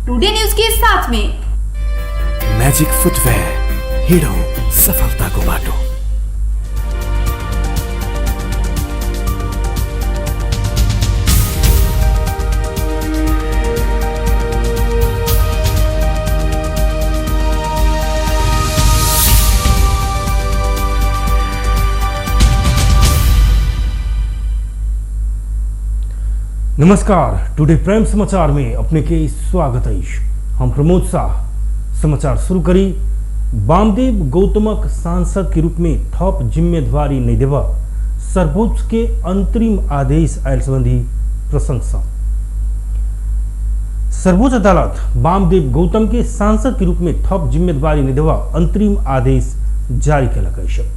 Today news के साथ में। म्याजिक फुटवेयर, हिँडौँ सफलताको बाटो। नमस्कार, टुडे प्राइम समाचार में अपने के स्वागत अछि। हम प्रमोद शाह। समाचार शुरू करी। वामदेव गौतमक सांसद के रूप में थप जिम्मेदारी नहीं देव सर्वोच्च के अंतरिम आदेश आयल संबंधी प्रशंसा। सर्वोच्च अदालत वामदेव गौतम के सांसद के रूप में थप जिम्मेदारी नहीं देवा अंतरिम आदेश जारी केलक अछि।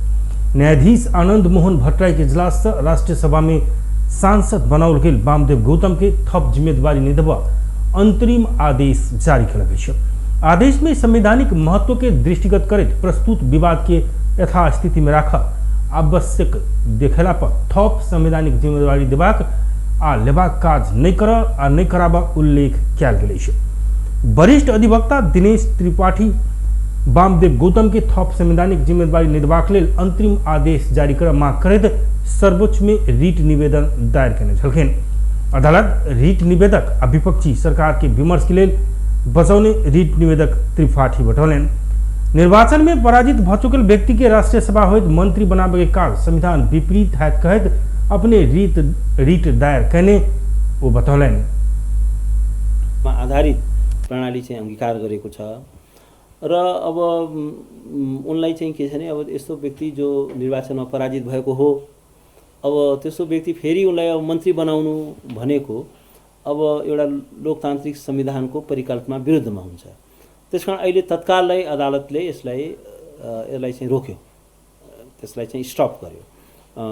न्यायाधीश आनंद मोहन भट्टराई के इजलास से राष्ट्रीय सभा में सांसद बनाओल गेल वामदेव गौतम के थप जिम्मेदारी नहीं देवा अंतरिम आदेश जारी केलक अछि। आदेश में संवैधानिक महत्व के दृष्टिगत करैत प्रस्तुत विवाद के यथास्थिति में राख आवश्यक देखेला पर थप संवैधानिक जिम्मेदारी देबाक आ लेबाक काज नहि कर आ नहि कराबक उल्लेख कयल गेल अछि। वरिष्ठ अधिवक्ता दिनेश त्रिपाठी वामदेव गौतम के थप संवैधानिक जिम्मेदारी निभेबाक लेल अंतरिम आदेश जारी कर मांग करैत सर्वोच्च में रिट निवेदन दायर केने छलखिन। अदालत रिट निवेदक आ विपक्षी सरकार के विमर्श के लेल बचौने रिट निवेदक त्रिपाठी बतौलनि। निर्वाचन में पराजित भ चुकल व्यक्ति के राष्ट्रीय सभा होइत मंत्री बनाबे के काज संविधान विपरीत हैत कहैत अपने रिट दायर केने ओ बतौलनि। मा आधारित प्रणाली चाहिँ अङ्गीकार गरेको छ र अब उनलाई चाहिँ के छ भने अब यस्तो व्यक्ति जो निर्वाचनमा पराजित भएको हो, अब त्यस्तो व्यक्ति फेरि उनलाई अब मन्त्री बनाउनु भनेको अब एउटा लोकतान्त्रिक संविधानको परिकल्पना विरुद्धमा हुन्छ। त्यसकारण अहिले तत्काललाई अदालतले यसलाई चाहिँ रोक्यो, त्यसलाई चाहिँ स्टप गर्यो।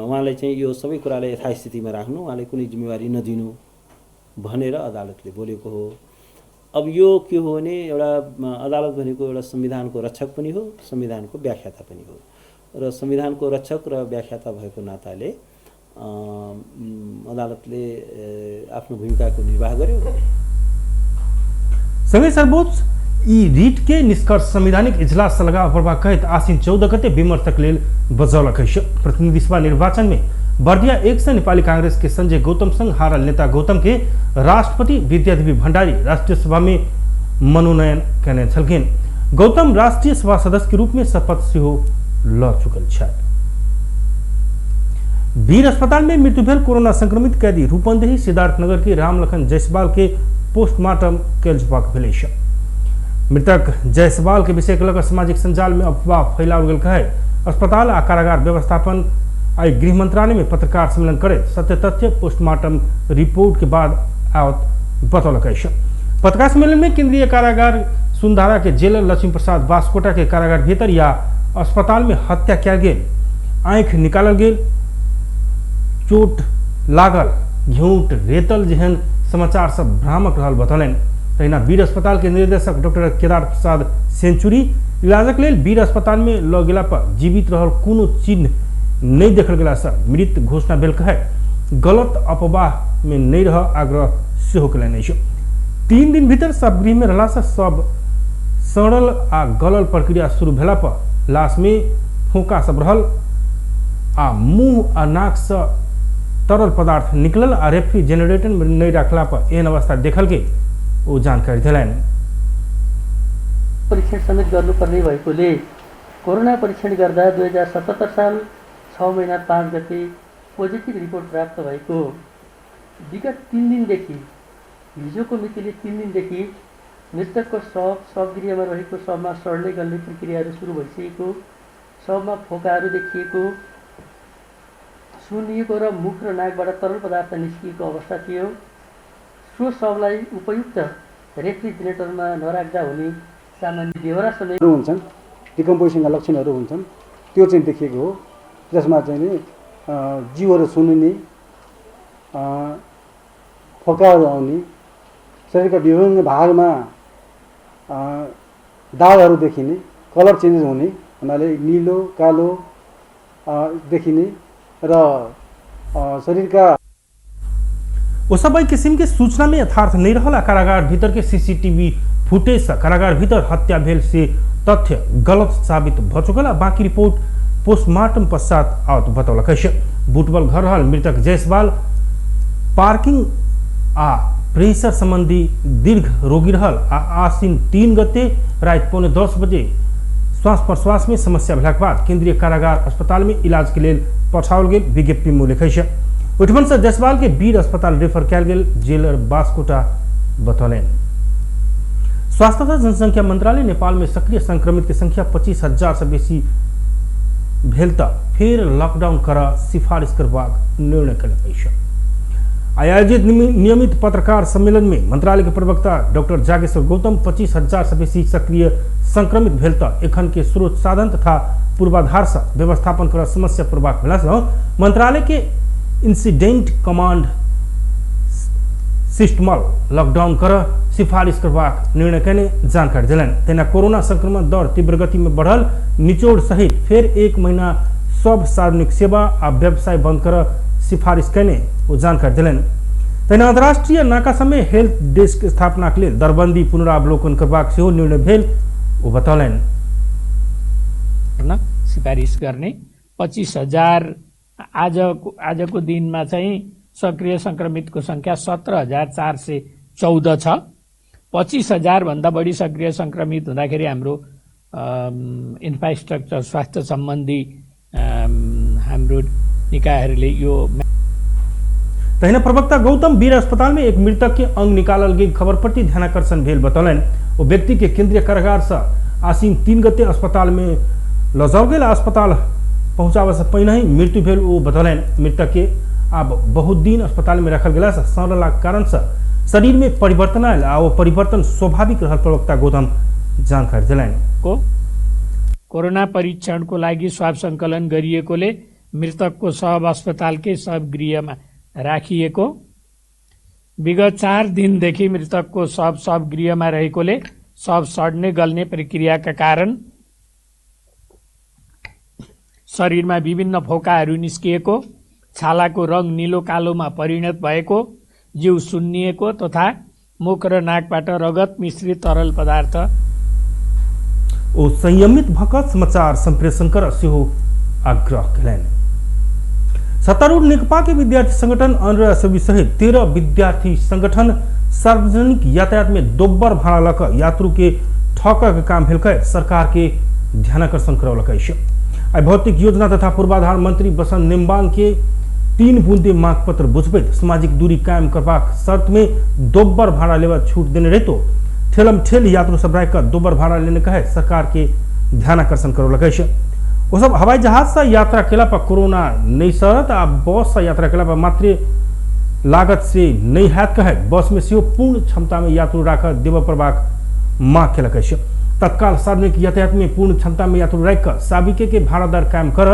उहाँलाई चाहिँ यो सबै कुरालाई यथास्थितिमा राख्नु, उहाँलाई कुनै जिम्मेवारी नदिनु भनेर अदालतले बोलेको हो। अब यो के हो भने एउटा अदालत भनेको एउटा संविधानको रक्षक पनि हो, संविधानको व्याख्याता पनि हो र संविधानको रक्षक र व्याख्याता भएको नाताले अदालतले आफ्नो भूमिकाको निर्वाह गर्यो। सँगै सर्वोच्च ई रिट के निष्कर्ष संवैधानिक इजलास से लगाव पड़बाक कहैत आश्विन 14 गते विमर्शक लेल बजौलक अछि। प्रतिनिधि सभा निर्वाचन में बर्दिया 1 से नेपाली कांग्रेस के संजय गौतम संग हारल नेता गौतम के राष्ट्रपति विद्यादेवी भंडारी राष्ट्रीय सभा में मनोनयन केने छलखिन। गौतम राष्ट्रीय सभा सदस्य के रूप में शपथ सेहो ल चुकल छथि। वीर अस्पताल में मृत्यु भेल कोरोना संक्रमित कैदी रूपंदेही सिद्धार्थनगर के रामलखन जायसवाल के पोस्टमार्टम कयल जेबाक भेल अछि। मृतक जायसवाल के विषय के लऽ कऽ सामाजिक संजाल में अफवाह फैलाओल गेल कहै अस्पताल आ कारागार व्यवस्थापन आई गृह मंत्रालय में पत्रकार सम्मेलन करैत सत्य तथ्य पोस्टमार्टम रिपोर्ट के बाद आओत बतौलक अछि। पत्रकार सम्मेलन में केंद्रीय कारागार सुनधारा के जेलर लक्ष्मी प्रसाद बास्कोटा के कारागार भीतर या अस्पताल में हत्या कयल गेल, आँखि निकालल गेल, चोट लागल, घेंट रेतल जेहन समाचार सब भ्रामक रहल बतौलनि। तहिना वीर अस्पताल के निर्देशक डॉक्टर केदार प्रसाद सेंचुरी इलाजक लेल वीर अस्पताल में ल गेला पर जीवित रहल कोनो चिन्ह नहीं देखल गेला से मृत घोषणा भेल कहे गलत अफवाह में नहीं रह आग्रह सेहो केलनि अछि। 3 दिन भीतर शवगृह में रहला से सब सड़ल आ गलल प्रक्रिया शुरू भेला पर लाश में फोका सब रहल आ मुंह आ नाक से तरल पदार्थ निकलल आ रेफ्रिजरेटर में नहीं रखला पर एहन अवस्था देखल गेल ओ जानकारी देलनि। परीक्षण समेत गर्नुपर्ने भएकोले कोरोना परीक्षण गर्दा 2077 साल 6 महिना 5 गते पोजिटिभ रिपोर्ट प्राप्त भएको विगत 3 दिनदेखि हिजोको मितिले 3 दिनदेखि मृतकको शव शवगृहमा रहेको शवमा सड्ने गल्ने प्रक्रियाहरू सुरु भइसकेको, शवमा फोकाहरू देखिएको, सुन्निएको र मुख र नाकबाट तरल पदार्थ निस्किएको अवस्था थियो। सो शवलाई उपयुक्त रेफ्रिजरेटरमा नराख्दा हुने सामान्य बेहोरा समेत हुन्छन्, डिकम्पोजिसनका लक्षणहरू हुन्छन्, त्यो चाहिँ देखिएको हो। जसमा चाहिँ नि जिउहरू सुन्निने, फोकाहरू आउने, शरीरका विभिन्न भागमा दागहरू देखिने, कलर चेन्जेस हुने हुनाले निलो कालो देखिने र शरीरका ओ सब एहि किसिम के सूचना में यथार्थ नहीं रहल आ कारागार भीतर के सीसीटीवी फुटेज से कारागार भीतर हत्या भेल से तथ्य गलत साबित भ चुकल आ बाकी रिपोर्ट पोस्टमार्टम पश्चात आवत बतौलक अछि। बुटवल घर रहल मृतक जायसवाल पार्किंग आ प्रेशर संबंधी दीर्घ रोगी रहल आ आश्विन 3 गते राति 9:45 बजे श्वास प्रश्वास में समस्या भेलाक बाद केंद्रीय कारागार अस्पताल में इलाज के लेल पठाओल गेल विज्ञप्ति में उल्लेख अछि। ओहिठमन से जायसवाल के वीर अस्पताल रेफर कयल गेल जेलर बास्कोटा बतौलनि। स्वास्थ्य तथा जनसंख्या मंत्रालय नेपाल में सक्रिय संक्रमित के संख्या 25,000 से बेसी भेल त फेर लॉकडाउन कर सिफारिश करबाक निर्णय कयलक अछि। आयोजित नियमित पत्रकार सम्मेलन में मंत्रालय के प्रवक्ता डॉक्टर जागेश्वर गौतम 25,000 से बेसी सक्रिय संक्रमित भेल त एखन के स्रोत साधन तथा पूर्वाधार से व्यवस्थापन कर समस्या पड़बाक भेला से मंत्रालय के इंसिडेंट कमांड सिस्टमल लॉकडाउन कर सिफारिश करबाक निर्णय कयने जानकारी देलनि। तहिना कोरोना संक्रमण दर तीव्र गति में बढ़ल निचोड़ सहित फेर 1 महीना सब सार्वजनिक सेवा आ व्यवसाय बंद कर सिफारिश कयने ओ जानकारी देलनि। तहिना अंतर्राष्ट्रीय नाका समय हेल्थ डेस्क स्थापना के लेल दरबंदी पुनरावलोकन करबाक सेहो निर्णय भेल ओ बतौलनि। सिफारिस गर्ने 25,000 आजको दिनमा चाहिँ सक्रिय संक्रमितको संख्या 17,414 छ। 25,000 भन्दा बढी सक्रिय संक्रमित हुँदाखेरि हाम्रो इन्फ्रास्ट्रक्चर स्वास्थ्य सम्बन्धी हाम्रो निकायहरूले यो। तहिना प्रवक्ता गौतम वीर अस्पताल में एक मृतक के अंग निकालल गेल खबर प्रति ध्यानाकर्षण भेल बतौलनि। ओ व्यक्ति के केंद्रीय कारागार से आश्विन 3 गते अस्पताल में लऽ जाओल गेल। अस्पताल पहुंचाबय से पहिने ही मृत्यु भेल ओ बतौलनि। मृतक के आब बहुत दिन अस्पताल में रखल गेला से सड़लाक कारण से शरीर में परिवर्तन आयल आ ओ परिवर्तन स्वाभाविक रहल प्रवक्ता गौतम जानकारी देलनि। को कोरोना परीक्षणको लागि स्वाब संकलन गरिएकोले मृतकको शव अस्पतालकै शवगृहमा राखिएको। विगत 4 दिनदेखि मृतकको शव शवगृहमा रहेकोले शव सड्ने गल्ने प्रक्रियाका कारण शरीरमा विभिन्न फोकाहरू निस्किएको, छालाको रङ निलो कालोमा परिणत भएको, जिउ सुन्निएको तथा मुख र नाकबाट रगत मिश्रित तरल पदार्थ। ओ संयमित भक समाचार सम्प्रेषण कर सेहो आग्रह कयलनि। सत्तारूढ़ नेकपा के विद्यार्थी संगठन अनुरा सभी सहित 13 विद्यार्थी संगठन सार्वजनिक यातायात में दोब्बर भाड़ा लक यात्रु के ठकक के काम भेल सरकार के ध्यानाकर्षण करौलक अछि। आइ भौतिक योजना तथा पूर्वाधार मंत्री बसंत नेम्बांग के 3 बुंदे मांग पत्र बुझबैत सामाजिक दूरी कायम करबाक शर्त में दोब्बर भाड़ा लेवा छूट देने रहितो ठेलम ठेल यात्रु सब राखि कऽ दोब्बर भाड़ा लेने कहे सरकार के ध्यानाकर्षण करौलक अछि। ओ सब हवाई जहाज से यात्रा केला पर कोरोना नहीं सरत आ बस से यात्रा केला पर मात्र लागत से नहीं हैत कहे बस में सेहो पूर्ण क्षमता में यात्रु राख देबय पड़बाक मांग केलक अछि। तत्काल सार्वजनिक यातायात में पूर्ण क्षमता में यात्रु राखि कऽ साबिके के भाड़ा दर कायम कर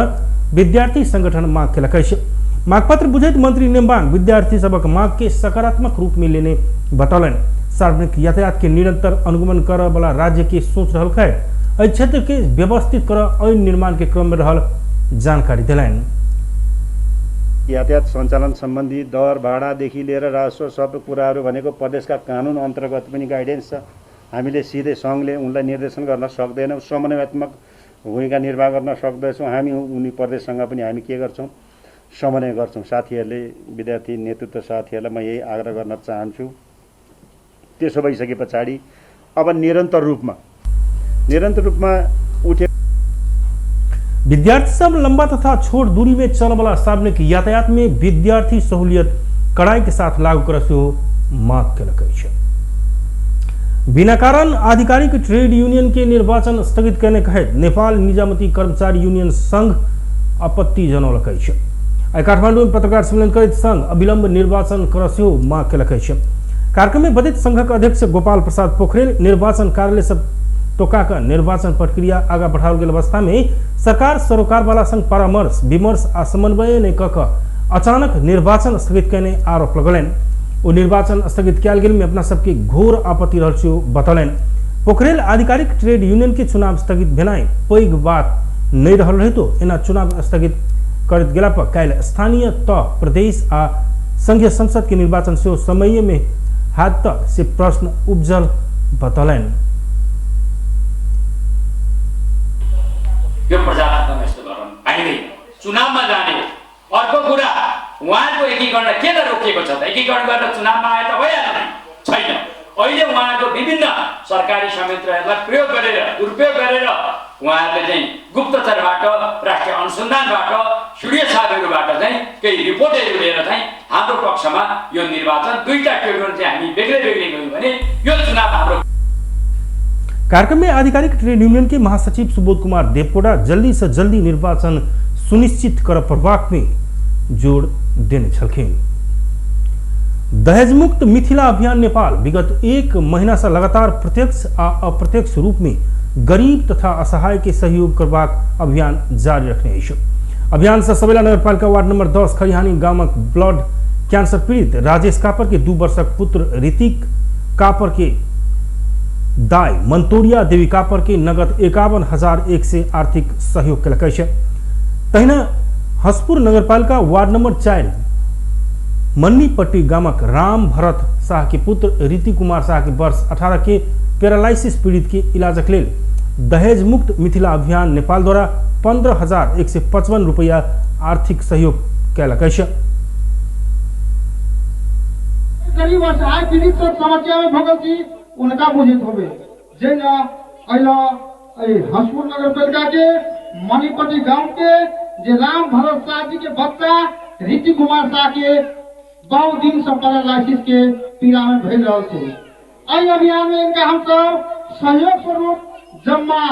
विद्यार्थी संगठन मांग केलक अछि। मांगपत्र बुझैत मंत्री नेम्बांग विद्यार्थी सबक मांग के सकारात्मक रूप में लेने बतौलनि। सार्वजनिक यातायात के निरंतर अनुगमन करऽ वाला राज्य के सोच रहल है एहि क्षेत्र के व्यवस्थित कर ऐन निर्माण के क्रम में रहल जानकारी देलनि। यातायात सञ्चालन सम्बन्धी दर भाडादेखि लिएर राजस्व सब कुराहरू भनेको प्रदेशका कानुन अन्तर्गत पनि गाइडेन्स छ। हामीले सिधै सङ्घले उनलाई निर्देशन गर्न सक्दैनौँ, समन्वयात्मक भूमिका निर्वाह गर्न सक्दैछौँ। हामी उनी प्रदेशसँग पनि हामी के गर्छौँ, समन्वय गर्छौँ। साथीहरूले, विद्यार्थी नेतृत्व साथीहरूलाई म यही आग्रह गर्न चाहन्छु। त्यसो भइसके पछाडि अब निरन्तर रूपमा उठे विद्यार्थी सब लंबा तथा छोट दूरी में चलने वाला सार्वजनिक यातायात में विद्यार्थी सहूलियत कड़ाई के साथ लागू कर सेहो मांग केलक अछि। बिना कारण आधिकारिक ट्रेड यूनियन के निर्वाचन स्थगित करने कहैत नेपाल निजामती कर्मचारी यूनियन संघ आपत्ति जनौलक अछि। आइ काठमाडौँ में पत्रकार सम्मेलन करैत संघ अविलंब निर्वाचन कर सेहो मांग केलक अछि। कार्यक्रम में बजैत संघक अध्यक्ष गोपाल प्रसाद पोखरेल निर्वाचन कार्यालय सब टोका कऽ निर्वाचन प्रक्रिया आगा बढ़ाओल गेल अवस्था में सरकार सरोकारवाला संग परामर्श विमर्श आ समन्वय नहि कऽ कऽ अचानक निर्वाचन स्थगित कयने आरोप लगौलनि। ओ निर्वाचन स्थगित कयल गेल में अपना सबके घोर आपत्ति रहल सेहो बतौलनि। पोखरेल आधिकारिक ट्रेड यूनियन के चुनाव स्थगित भेनाइ पैघ बात नहि रहल रहितो एना चुनाव स्थगित करैत गेला पर काल्हि स्थानीय तह प्रदेश आ संघीय संसद के निर्वाचन सेहो समय में हैत त से प्रश्न उपजल बतौलनि। यो प्रजातन्त्रमा यस्तो गर्न पाइँदैन, चुनावमा जाने हो। अर्को कुरा, उहाँको एकीकरण केलाई रोकिएको छ त? एकीकरण गरेर चुनावमा आए त भइहाल्यो नि, छैन। अहिले उहाँको विभिन्न सरकारी संयन्त्रहरूलाई प्रयोग गरेर, दुरुपयोग गरेर उहाँहरूले चाहिँ गुप्तचरबाट, राष्ट्रिय अनुसन्धानबाट, सिडिओ साहबहरूबाट चाहिँ केही रिपोर्टहरू लिएर चाहिँ हाम्रो पक्षमा यो निर्वाचन दुईटा ट्रिब्युनल चाहिँ हामी बेग्लै बेग्लै गयौँ भने यो चुनाव हाम्रो। कार्यक्रम में आधिकारिक ट्रेड यूनियन के महासचिव सुबोध कुमार देवकोटा जल्दी से जल्दी निर्वाचन सुनिश्चित कर पड़बाक में जोड़ देने छलखिन। दहेज मुक्त मिथिला अभियान नेपाल विगत 1 महीना से लगातार प्रत्यक्ष आ अप्रत्यक्ष रूप में गरीब तथा असहाय के सहयोग करबाक अभियान जारी रखने अछि। अभियान से सबैला नगरपालिका वार्ड नंबर 10 खरिहानी गामक ब्लड कैंसर पीड़ित राजेश कापर के 2 वर्षक पुत्र ऋतिक कापर के दाई मंतोरिया देवी कापर के नगद 51,100 आर्थिक सहयोग केलक अछि। तहिना हसपुर नगरपालिका वार्ड नंबर 4 मन्नीपट्टी गामक राम भरत शाह के पुत्र रीति कुमार शाह के वर्ष 18 के पैरालिसिस पीड़ित के इलाजक लेल दहेज मुक्त मिथिला अभियान नेपाल द्वारा 15,155 रुपया आर्थिक सहयोग केलक अछि। गरीब असहाय पीड़ित सब समस्या में भोगल छी उनका बुझित होबे जेना अइला हसपुर नगरपालिका के मणिपट्टी गांव के जे राम भरत शाह जी के बच्चा रीति कुमार शाह के बहुत दिन से पैरालिसिस के पीड़ा में भरि रहल छै। एहि अभियान में इनका हम सब सहयोग स्वरूप जम्मा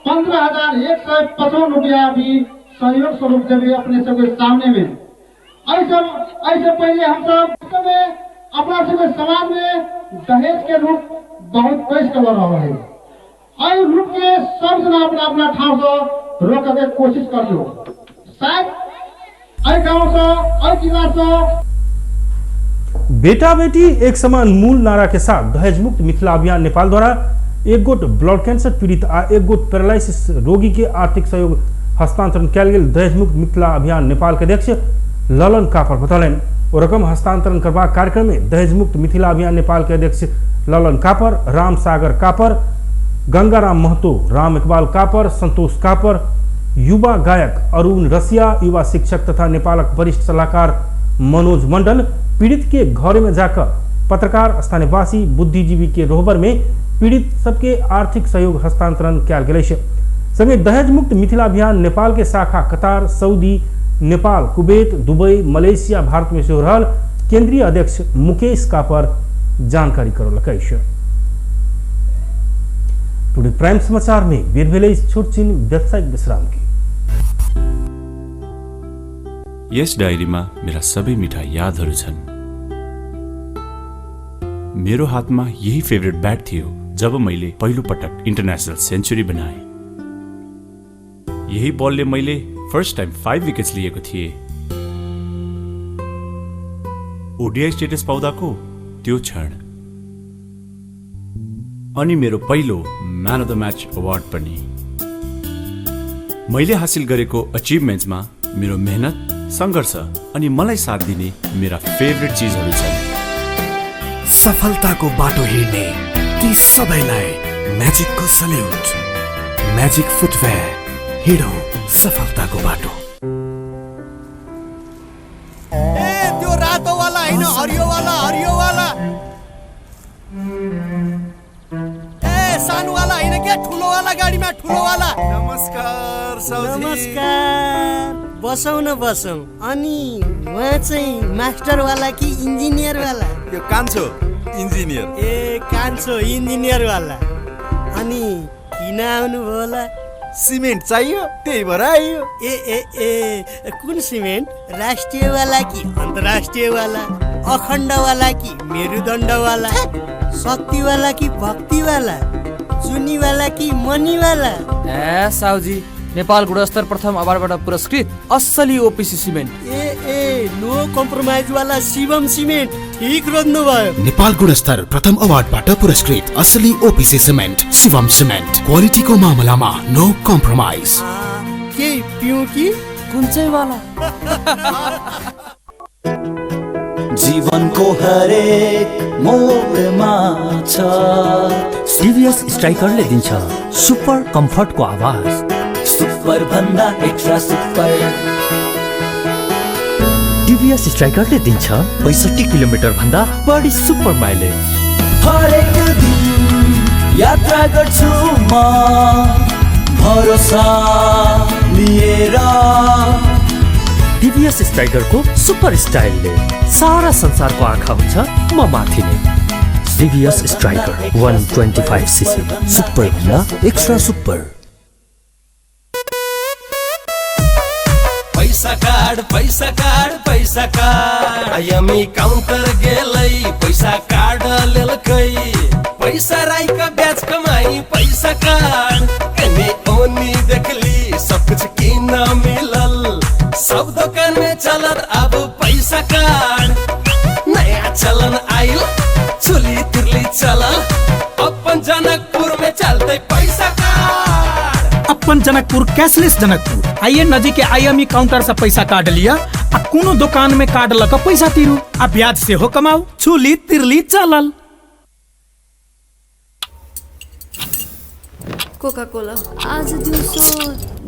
15,155 रुपया भी सहयोग स्वरूप देवे अपने सबके सामने में। ऐसे पहले हम सब अपना सबके समाज में दहेज के रूप बहुत पैस कर रहा है। एहि रूप के सब जना अपना अपना ठाव से रोके के कोशिश करियो। शायद एहि गांव से एहि जिला से बेटा बेटी एक समान मूल नारा के साथ दहेज मुक्त मिथिला अभियान नेपाल द्वारा एक गोट ब्लड कैंसर पीड़ित आ एक गोट पैरालिसिस रोगी के आर्थिक सहयोग हस्तांतरण कयल गेल दहेज मुक्त मिथिला अभियान नेपाल के अध्यक्ष ललन कापर बतौलनि। ओ रकम हस्तांतरण करबाक कार्यक्रम में दहेज मुक्त मिथिला अभियान नेपाल के अध्यक्ष Lalan copper, Ram Sagar copper, Gangaram Mahto, Ram Iqbal copper, संतोष कापर, युवा गायक अरुण रसिया, युवा शिक्षक तथा नेपालक वरिष्ठ सलाहकार मनोज मंडल पीड़ित के घर में जाकर पत्रकार, स्थानीयवासी, बुद्धिजीवी के रोहबर में पीड़ित सबके आर्थिक सहयोग हस्तांतरण कयल गेल अछि। संगे दहेज मुक्त मिथिला अभियान नेपाल के शाखा Qatar, Saudi, Nepal, Kuwait, Dubai, Malaysia, Bharat में सेहो रहल केंद्रीय अध्यक्ष मुकेश कापर जानकारी करौलक अछि। टुडे प्राइम समाचार में बेर भेलै छोटछिन व्यावसायिक विश्राम के। यस डायरीमा मेरा सबै मिठा यादहरू छन्। मेरो हातमा यही फेभरेट ब्याट थियो जब मैले पहिलो पटक इन्टरनेसनल सेन्चुरी बनाएँ। यही बलले मैले फर्स्ट टाइम 5 विकेट्स लिएको थिएँ। ओडिआई स्टेटस पाउँदाको त्यो क्षण अनि मेरो पहिलो man of the match award पनि। मैले हासिल गरेको अचिभमेन्ट्समा मेरो मेहनत, सङ्घर्ष अनि मलाई साथ दिने मेरा फेभरेट चिजहरू छन्। सफलताको बाटो हिँड्ने ती सबैलाई म्याजिकको सल्युट। म्याजिक फुटवेयर, हिँडौँ सफलताको बाटो। ए त्यो रातोवाला होइन, हरियोवाला, हरियोवाला। ए सानोवाला होइन क्या, ठुलोवाला गाडीमा, ठुलोवाला। नमस्कार साउजी। नमस्कार, बसौँ न बसौँ। अनि उहाँ चाहिँ मास्टरवाला कि इन्जिनियरवाला? यो कान्छो इन्जिनियर। ए कान्छो इन्जिनियरवाला। अनि किन आउनुभयो होला? सिमेन्ट चाहियो त्यही भएर आइयो। ए ए ए कुन सिमेन्ट? राष्ट्रियवाला कि अन्तर्राष्ट्रियवाला? अखण्डवाला कि मेरुदण्डवाला? शक्तिवाला कि भक्तिवाला? चुनीवाला कि मनीवाला? ए साउजी, नेपाल गुणस्तर प्रथम अवार्डबाट पुरस्कृत असली ओपिसी सिमेन्ट। ए ए नो कम्प्रोमाइज वाला शिवम सिमेन्ट, ठिक रोज्नु भयो। नेपाल गुणस्तर प्रथम अवार्डबाट पुरस्कृत असली ओपिसी सिमेन्ट, शिवम सिमेन्ट। क्वालिटीको मामलामा नो कम्प्रोमाइज। के पिउँ कि कुन चाहिँ वाला? जीवनको हरेक मोडमा छ। टिभीएस स्ट्राइकरले दिन्छ सुपर कम्फर्टको आवाज, सुपर भन्दा एक्स्ट्रा सुपर। टिभीएस स्ट्राइकरले दिन्छ 65 किलोमिटर भन्दा बढी सुपर माइलेज। हरेक दिन यात्रा गर्छु म भरोसा लिएर। टिभीएस स्ट्राइकरको सुपर स्टाइलले सारा संसारको आँखा हुन्छ म माथि नै। टिभीएस स्ट्राइकर 125 सीसी, सुपर भन्दा एक्स्ट्रा सुपर। पैसा कार्ड, पैसा कार्ड, पैसा कार्ड, आइएमई काउंटर गेलै पैसा कार्ड लेलकै, पैसा राई का ब्याज कमाई पैसा कार्ड। एने ओनी देखली सब कुछ किन मिलल, सब दुकान में चलत अब पैसा कार्ड। नया चलन आइल चुली तिरली चलल, अपन जनकपुर में चलते पैसा कार्ड। अपन जनकपुर कैशलेस जनकपुर। आइए नजीक के आईएमई काउंटर से पैसा कार्ड लिया आ कोनो दुकान में कार्ड लक पैसा तीरू आ ब्याज से हो कमाओ, चुली तिरली चलल। कोका कोला आज दिउँसो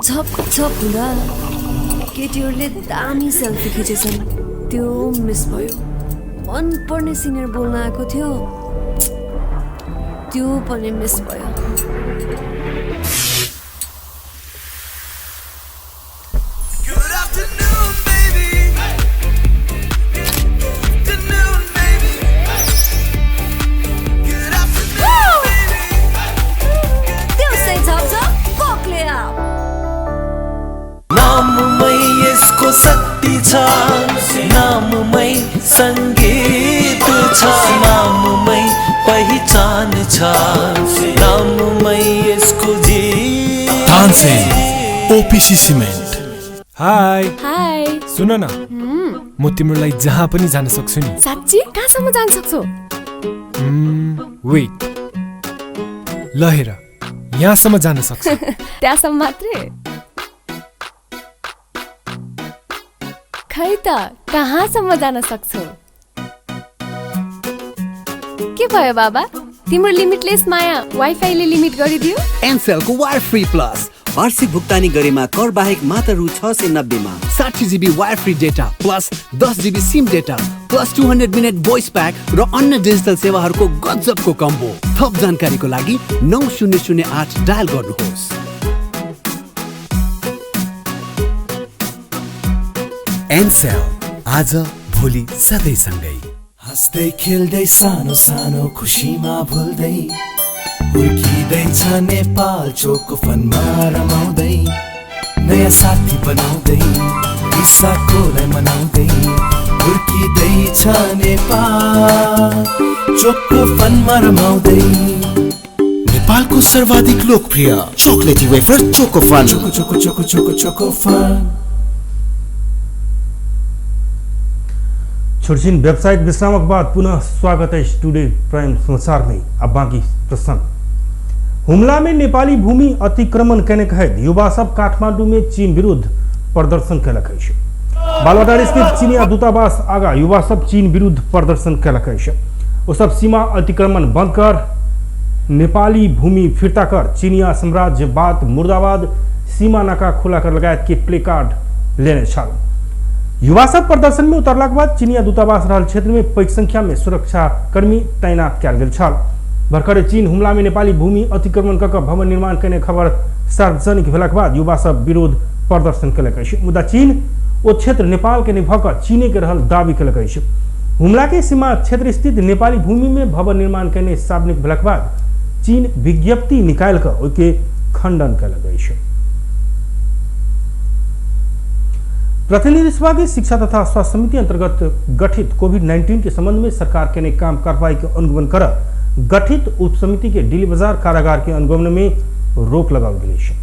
झप झप हुँदा केटीहरूले दामी सेल्फी खिचेछन्, त्यो मिस भयो। मनपर्ने सिनियर बोल्न आएको थियो, त्यो पनि मिस भयो। नाममै यसको शक्ति छ, नाममै संगीत छ, नाममै पहिचान छ, नाममै यसको जीत। Tansen OPC cement. Hi hi, सुन न, म तिम्रोलाई जहाँ पनि जान सक्छु नि। साँच्ची? कहाँसम्म जान सक्छौ? वेट, ल हेर, यहाँसम्म जान सक्छु। त्यहाँसम्म मात्रै? खै त कहाँसम्म जान सक्छौ? के भयो बाबा, तिम्रो लिमिटलेस माया वाइफाईले लिमिट गरिदियो? एनसेलको वायर फ्री प्लस वार्षिक भुक्तानी गरेमा कर बाहेक मात्र रु 690 मा 60 GB wire free data plus 10 GB SIM data plus 200 minute voice pack र अन्य डिजिटल सेवाहरूको गजबको कम्बो। थप जानकारीको लागि 9008 डायल गर्नुहोस्। एनसेल, आज भोलि सधैँ सँगै। हाँस्दै खेल्दै सानो सानो खुसीमा भुल्दै हुर्किँदैछ नेपाल चोको फनमा रमाउँदै, नयाँ साथी बनाउँदै इसाकोलाई मनाउँदै हुर्किँदैछ नेपाल चोको फनमा रमाउँदै। नेपालको सर्वाधिक लोकप्रिय chocolatey wafer choco fun. Choco choco choco choco choco fun. छोटछिन व्यावसायिक विश्रामक बाद पुनः स्वागत है टुडे प्राइम समाचार में। अब बाकी प्रसंग। हुमला में नेपाली भूमि अतिक्रमण केने कहैत युवा सब काठमांडू में चीन विरुद्ध प्रदर्शन केलक अछि। बालुवाटार स्थित चीनिया दूतावास आगा युवा सब चीन विरुद्ध प्रदर्शन केलक अछि। ओ सब सीमा अतिक्रमण बंद कर, नेपाली भूमि फिर्ता कर, चीनिया साम्राज्यवाद मुर्दाबाद, सीमा नाका खुला कर लगायत के प्लेकार्ड लेने छल। युवा सब प्रदर्शन में उतरलाक बाद चीनिया दूतावास रहल क्षेत्र में पैघ संख्या में सुरक्षाकर्मी तैनात कयल गेल छल। भर्खरे चीन हुमला में नेपाली भूमि अतिक्रमण कऽ कऽ भवन निर्माण केने खबर सार्वजनिक भेलाक बाद युवा सब विरोध प्रदर्शन केलक अछि। मुदा चीन ओ क्षेत्र नेपाल के नहि भऽ कऽ चीने के रहल दावी केलक अछि। हुमला के सीमा क्षेत्र स्थित नेपाली भूमि में भवन निर्माण केने सार्वजनिक भेलाक बाद चीन विज्ञप्ति निकालि कऽ ओहिके खंडन केलक अछि। प्रतिनिधि सभा के शिक्षा तथा स्वास्थ्य समिति अंतर्गत गठित कोविड-19 के संबंध में सरकार के काम कार्रवाई के अनुगमन कर गठित उप समिति के दिल्ली बाजार कारागार के अनुगमन में रोक लगाओल गेल अछि।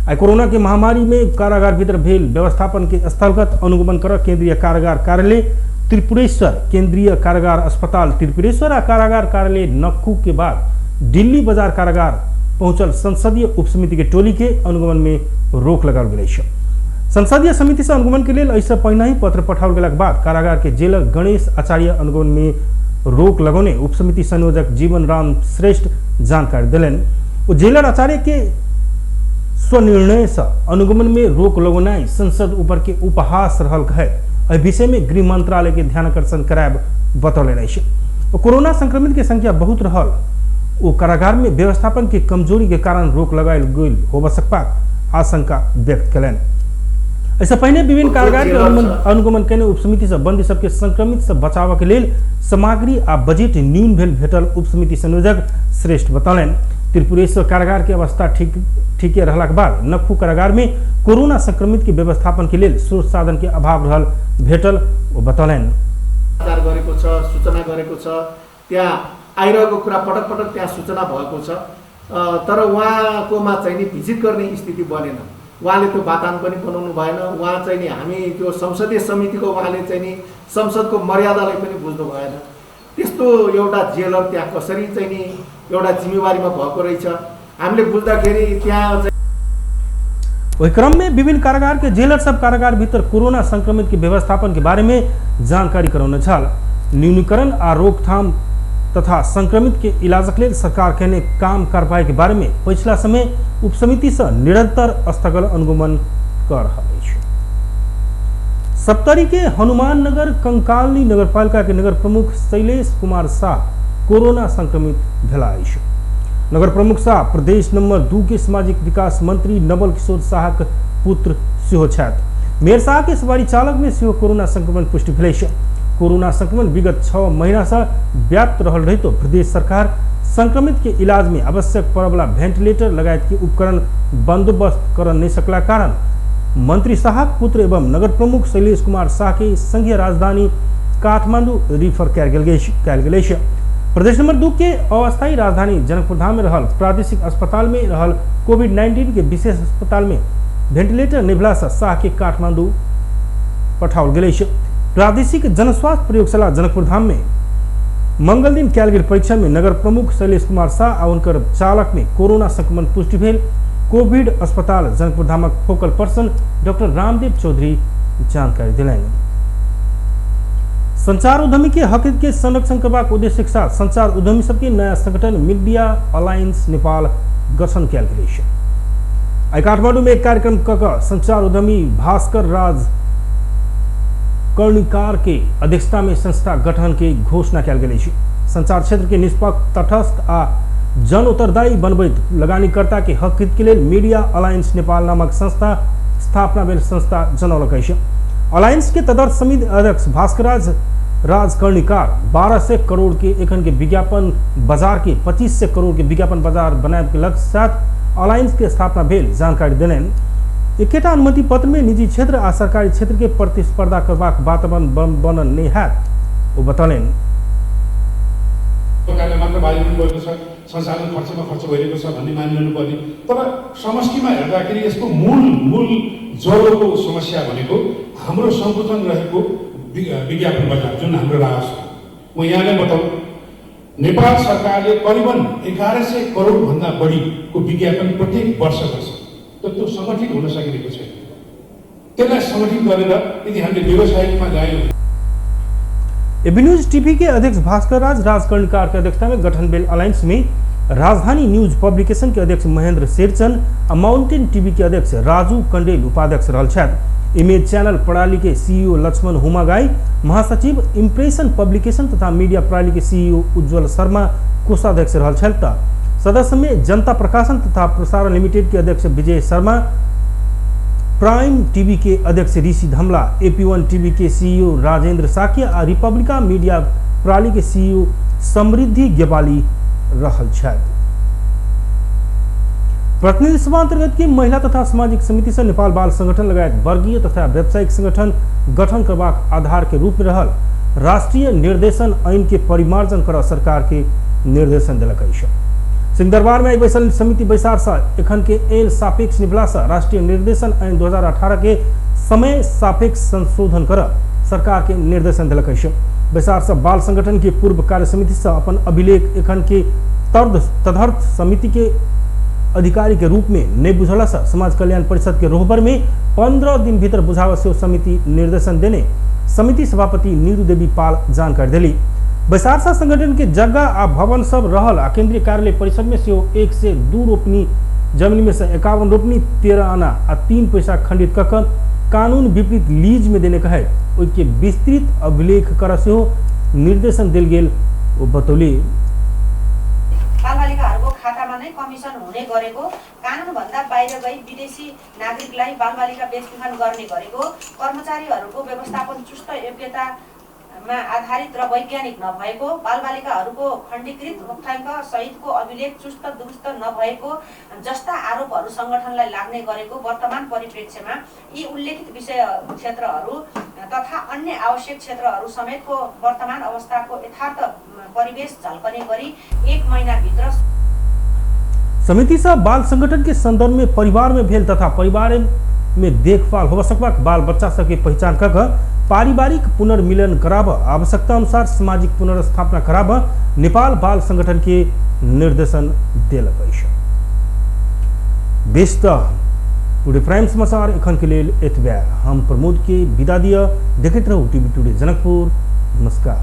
आइ कोरोना के महामारी में कारागार भीतर भेल व्यवस्थापन के स्थलगत अनुगमन कर केंद्रीय कारागार कार्यालय त्रिपुरेश्वर, केंद्रीय कारागार अस्पताल त्रिपुरेश्वर आ कारागार कार्यालय नक्कू के बाद दिल्ली बाजार कारागार पहुंचल संसदीय उप समिति के टोली के अनुगमन में रोक लगाओल गेल अछि। संसदीय समिति से अनुगमन के लेल एहिसँ पहिने ही पत्र पठाओल गेलाक बाद कारागार के जेलर गणेश आचार्य अनुगमन में रोक लगौने उपसमिति संयोजक जीवन राम श्रेष्ठ जानकारी देलनि। ओ जेलर आचार्य के स्वनिर्णय से अनुगमन में रोक लगौनाइ संसद ऊपर के उपहास रहल कहैत एहि विषय में गृह मंत्रालय के ध्यानाकर्षण करायब बतौलनि अछि। कोरोना संक्रमित के संख्या बहुत रहल ओ कारागार में व्यवस्थापन के कमजोरी के कारण रोक लगायल गेल होबऽ सकबाक आशंका व्यक्त कयलनि। एहिसँ पहिने विभिन्न कारागार के अनुगमन कयने उपसमिति से बंदी सबके संक्रमित से बचाव के लेल सामग्री आ बजट न्यून भेल भेटल उपसमिति संयोजक श्रेष्ठ बतौलनि। त्रिपुरेश्वर कारागार के अवस्था ठीके रहलाक बाद नक्खू कारागार में कोरोना संक्रमित के व्यवस्थापन के लेल स्रोत साधन के अभाव रहल भेटल ओ बतौलनि। गरेको छ, सूचना गरेको छ, त्यहाँ आइरहेको कुरा पटक पटक त्यहाँ सूचना भएको छ, तर उहाँकोमा चाहिँ नि भिजिट गर्ने स्थिति बनेन। उहाँले त्यो वातावरण पनि बनाउनु भएन। उहाँ चाहिँ नि हामी त्यो संसदीय समितिको उहाँले चाहिँ नि संसदको मर्यादालाई पनि बुझ्नु भएन। त्यस्तो एउटा जेलर त्यहाँ कसरी चाहिँ नि एउटा जिम्मेवारीमा भएको रहेछ हामीले बुझ्दाखेरि त्यहाँ। ओहि क्रम में विभिन्न कारागार के जेलर सब कारागार भीतर कोरोना संक्रमित के व्यवस्थापन के बारे में जानकारी करौने छल। न्यूनीकरण आ रोकथाम तथा संक्रमित के इलाजक लेल सरकार केने काम कार्रवाई के बारे में पिछला समय उपसमिति से निरंतर स्थगन अनुगमन कर रहल अछि। सप्तरी के हनुमान नगर कंकाली नगरपालिका के नगर प्रमुख शैलेश कुमार शाह कोरोना संक्रमित भेला अछि। नगर प्रमुख शाह प्रदेश नंबर 2 के सामाजिक विकास मंत्री नवल किशोर शाह के पुत्र सेहो छथि। मेयर शाह के सवारी चालक में सेहो कोरोना संक्रमण पुष्टि भेल अछि। कोरोना संक्रमण विगत 6 महीना से व्याप्त रहल रहितो प्रदेश सरकार संक्रमित के इलाज में आवश्यक पड़वला वेंटिलेटर लगायत के उपकरण बंदोबस्त कर नहीं सकला कारण मंत्री शाह पुत्र एवं नगर प्रमुख शैलेश कुमार शाह के संघीय राजधानी काठमांडू रिफर कयल गेल अछि। प्रदेश नंबर 2 के अस्थायी राजधानी जनकपुरधाम में रहल प्रादेशिक अस्पताल में रहल कोविड-19 के विशेष अस्पताल में वेंटिलेटर निभला से शाह के काठमांडू पठाओल गेल अछि। प्रादेशिक जनस्वास्थ्य प्रयोगशाला जनकपुरधाम में मंगल दिन कयल गेल परीक्षण में नगर प्रमुख शैलेश कुमार शाह आ उनकर चालक में कोरोना संक्रमण पुष्टि भेल। कोविड अस्पताल जनकपुरधामक focal person doctor Ramdev Chaudhary जानकारी देलनि। संचार उद्यमी के हक के संरक्षण करबाक उद्देश्य के साथ संचार उद्यमी सबके नया संगठन मीडिया अलायंस नेपाल गठन कयल गेल अछि। आइ काठमांडू में एक कार्यक्रम क संचार उद्यमी भास्कर राज कर्णिकार के अध्यक्षता में संस्था गठन के घोषणा कयल गेल अछि। संचार क्षेत्र के निष्पक्ष, तटस्थ आ जन उत्तरदायी बनबैत लगानीकर्ता के हक हित के लेल मीडिया अलायंस नेपाल नामक संस्था स्थापना भेल संस्था जनौलक अछि। अलायंस के तदर्थ समिति अध्यक्ष भास्कर राज कर्णिकार 1200 करोड़ के एखन के विज्ञापन बाजार के 2500 करोड़ के विज्ञापन बाजार बनाए के लक्ष्य साथ अलायंस के स्थापना भेल जानकारी देलनि। एकेटा अनुमति पत्र में निजी क्षेत्र आ सरकारी क्षेत्र के प्रतिस्पर्धा करबाक वातावरण बनल नहि हैत ओ बतौलनि। मात्र बाहिर गएको छ, संसाधन खर्चमा खर्च भइरहेको छ भन्ने मानिलिनु पर्ने, तर समष्टिमा हेर्दाखेरि यसको मूल मूल जरोको समस्या भनेको हाम्रो सङ्कुचन रहेको विज्ञापन बजार जुन हाम्रो राजस्व। म यहाँलाई बताउँ, नेपाल सरकारले करिबन 1100 करोडभन्दा बढीको विज्ञापन प्रत्येक वर्ष गर्छ, तर त्यो सङ्गठित हुन सकिरहेको छैन। त्यसलाई सङ्गठित गरेर यदि हामीले व्यवसायिकमा गयौँ। एबी न्यूज टीवी के अध्यक्ष भास्कर राज राजकर्णकार के अध्यक्षता में गठन भेल अलायंस में राजधानी न्यूज पब्लिकेशन के अध्यक्ष महेंद्र शेरचन आ माउंटेन टीवी के अध्यक्ष राजू कंडेल उपाध्यक्ष रहल छथि। इमेज चैनल प्रणाली के सीईओ लक्ष्मण हुमागाई, महासचिव इम्प्रेशन पब्लिकेशन तथा मीडिया प्रणाली के सीईओ उज्जवल शर्मा कोषाध्यक्ष रहल छथि। सदस्य में जनता प्रकाशन तथा प्रसारण लिमिटेड के अध्यक्ष विजय शर्मा, प्राइम टीवी के अध्यक्ष ऋषि धमला, AP1 TV के सीईओ राजेंद्र साक्य आ रिपब्लिका मीडिया प्रणाली के सीईओ समृद्धि गेवाली रहल छथि। प्रतिनिधि सभा अंतर्गत के महिला तथा सामाजिक समिति से नेपाल बाल संगठन लगायत वर्गीय तथा व्यावसायिक संगठन गठन करबाक आधार के रूप में रहल राष्ट्रीय निर्देशन ऐन के परिमार्जन कर सरकार के निर्देशन देलक अछि। सिंहदरबार में आई बैसल समिति बैसार से एखन के ऐन सापेक्ष निभला से राष्ट्रीय निर्देशन ऐन 2018 के समय सापेक्ष संशोधन कर सरकार के निर्देशन देलक अछि। बैसार से बाल संगठन के पूर्व कार्य समिति से अपन अभिलेख एखन के तदर्थ समिति के अधिकारी के रूप में नहीं बुझला से समाज कल्याण परिषद के रोहबर में 15 दिन भीतर बुझावा से समिति निर्देशन देने समिति सभापति नीरू देवी पाल जानकारी दिली। बैसार से संगठन के जगह आ भवन सब रहल आ केंद्रीय कार्यालय परिसर में सेहो 1 से 2 रोपनी जमीन में से 51 रोपनी 13 आना आ 3 पैसा खंडित कऽ कानून विपरीत लीज में देने कहे ओहिके विस्तृत अभिलेख कर सेहो निर्देशन देल गेल ओ बतौली। बालबालिकाहरूको खातामा नै कमिसन हुने गरेको, कानुनभन्दा बाहिर गई विदेशी नागरिकलाई बालबालिका बेचबिखन गर्ने गरेको, कर्मचारीहरूको व्यवस्थापन चुस्त योग्यतामा आधारित र वैज्ञानिक नभएको, बालबालिकाहरूको खण्डीकृत तथ्याङ्क सहितको अभिलेख चुस्त दुरुस्त नभएको जस्ता आरोपहरू संगठनलाई लाग्ने गरेको वर्तमान परिप्रेक्ष्यमा यी उल्लेखित विषय क्षेत्रहरू तथा अन्य आवश्यक क्षेत्रहरू समेतको वर्तमान अवस्थाको यथार्थ परिवेश झल्कने गरी 1 महिनाभित्र समिति से बाल संगठन के संदर्भ में परिवार में भेल तथा परिवार में देखभाल हो सकबाक बाल बच्चा सबके पहचान कऽ पारिवारिक पुनर्मिलन कराब, आवश्यकता अनुसार सामाजिक पुनर्स्थापना कराब नेपाल बाल संगठन के निर्देशन देलक अछि। बेस त टुडे प्राइम समाचार एखन के लेल एतबे। हम प्रमोद के विदा दिअ, देखैत रहू टीवी टुडे जनकपुर। नमस्कार।